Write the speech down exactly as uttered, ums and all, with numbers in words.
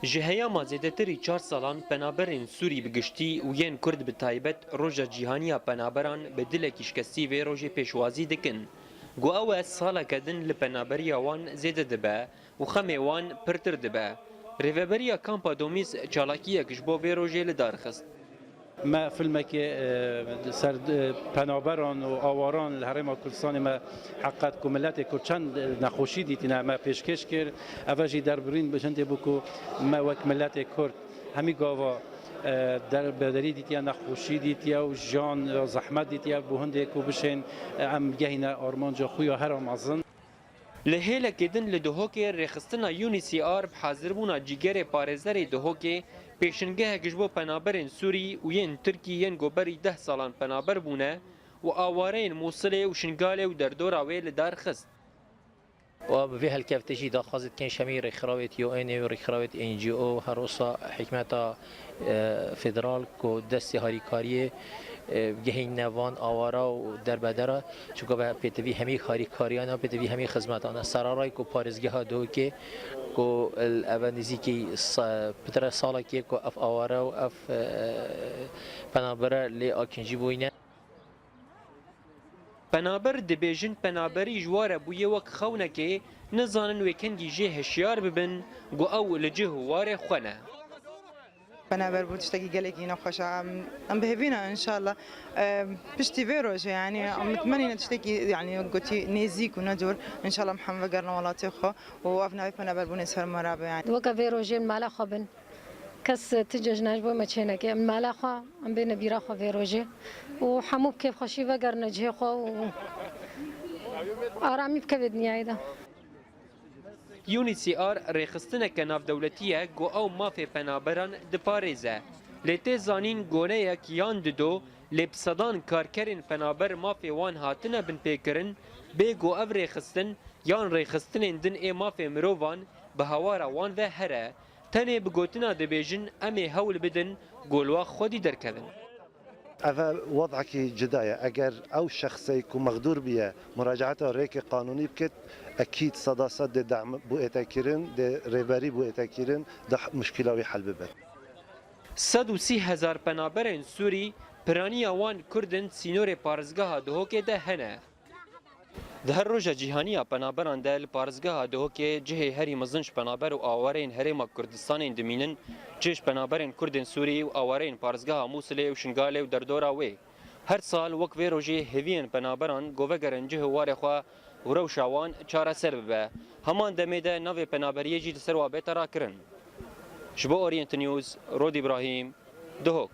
Ji heyama zêdetirî çar salan penaberên Sûrî bi giştî û yên Kurd bi taybet Roja Cîhanî ya Penaberan bi dilekî şikestî vê rojê pêşwazî dikin. Ku ew e saleke din li penaberiya wan zêde dibe û xemê wan pirtir dibe. Rêveberiya Kampa Domîz çalakiyek ji bo vê rojê li dar xist. Me filmekê, e, ser, e, penaberan û awaran li Herêma Kurdistanê me heqet ku miletê Kurd çend nexweşî dîtine me pêşkêş kir. Eve jî derbirîn bi hindê bû ku me wek miletê Kurd hemî gava, e, der-, bederî dîtiye, nexweşî dîtiye û jiyan, e, zehmet dîtiye. Bû hindê ku bişên, e, em gehîne armanca xwe ya her a mezin. Li hêlekê din li Duhokê rêxistina Unhcr bi hazirbûna cîgerê parêzerê Duhokê pêşingehek ji bo penaberên Sûrî û yên Tirkî yên ku berî deh salan penaber bûne û awareyên Mûsilê û Şingalê û derdora wê li dar xist. Û bi vê helkevtê jî daxwazê dikin ji hemî rêkxirawêt U N ê û rêkxirawêt N G O, her wisa hikûmeta, e, federal ku destê harîkariyê, e, bigihîne van awara û derbedera, çunka be pêtivî hemî harîkariyan e, pêtivî hemî xizmetan e. Seraray ku parêzgeha Duhokê ku eve nêzîkî sa-, pitre salekê ku ev aware û ev, e, penabere lê akincî bûyne. Penaber dibêjin penaberî ji wa re bûye wek xewnekê, nizanin wê kengî jê hişyar bibin ku ew li cih û warê xwe ne. Penaber bû tiştekî gelekî nexweş e. Em, em bi hêvî ne, înşallah. Em, piştî vê rojê, yanî, em mitmenî ne tiştekî, yanî, gotî nêzîk û ne dûr. Înşallah em hemû vegerin welatê xwe û ev navê penaberbûnê ser me rabe, yanî. Weke vê rojê li mala xwe bin. Kes ti cejna ji bo me çêneke. Em mala xwe, em bêne bîra xwe vê rojê. Û hemû bi kêfxweşî vegerine cihê xwe û aramî bikeve dinyayê de. U N H C R rêxistineke navdewletî ye ku ew mafê penaberan diparêze. Lê tê zanîn goneyek yan dido, lê bi sedan karkerên penaber mafê wan hatine binpêkirin, bê ku ev rêxistin yan rêxistinên din ê mafê mirovan bi hawara wan ve here. Tenê bi gotina dibêjin, em ê hewl bidin ku li wa xwedî derkevin. Ev wedekî cida ye. Eger ew şexsê ku mexdûr bûye muracaeta rêkê qanûnî bikit, ekîd seda sed dê dem bû êtekirin, dê rêberî bû êtekirin, dê muşkila wî hel bibe. Sed û sî hezar penaberên Sûrî piraniya wan Kurd in sînorê parêzgeha Duhokê de hene. Di her roja cîhanî ya penaberan de li parêzgeha Duhokê cihê herî mezin ji penaber û awareyên Herêma Kurdistanê dimînin, cih ji penaberên Kurdên Sûrî û awareyên parêzgeha Mûsilê û Şingalê û derdora wê. Her sal wek vê rojê hêviyên penaberan ku vegerin cih û warê xwe û rewşa wan çareser bibe. Heman demê de navê penaberiyê jî li ser wa bête rakirin. Ji bo Orient News, Rod Îbrahîm, Duhok.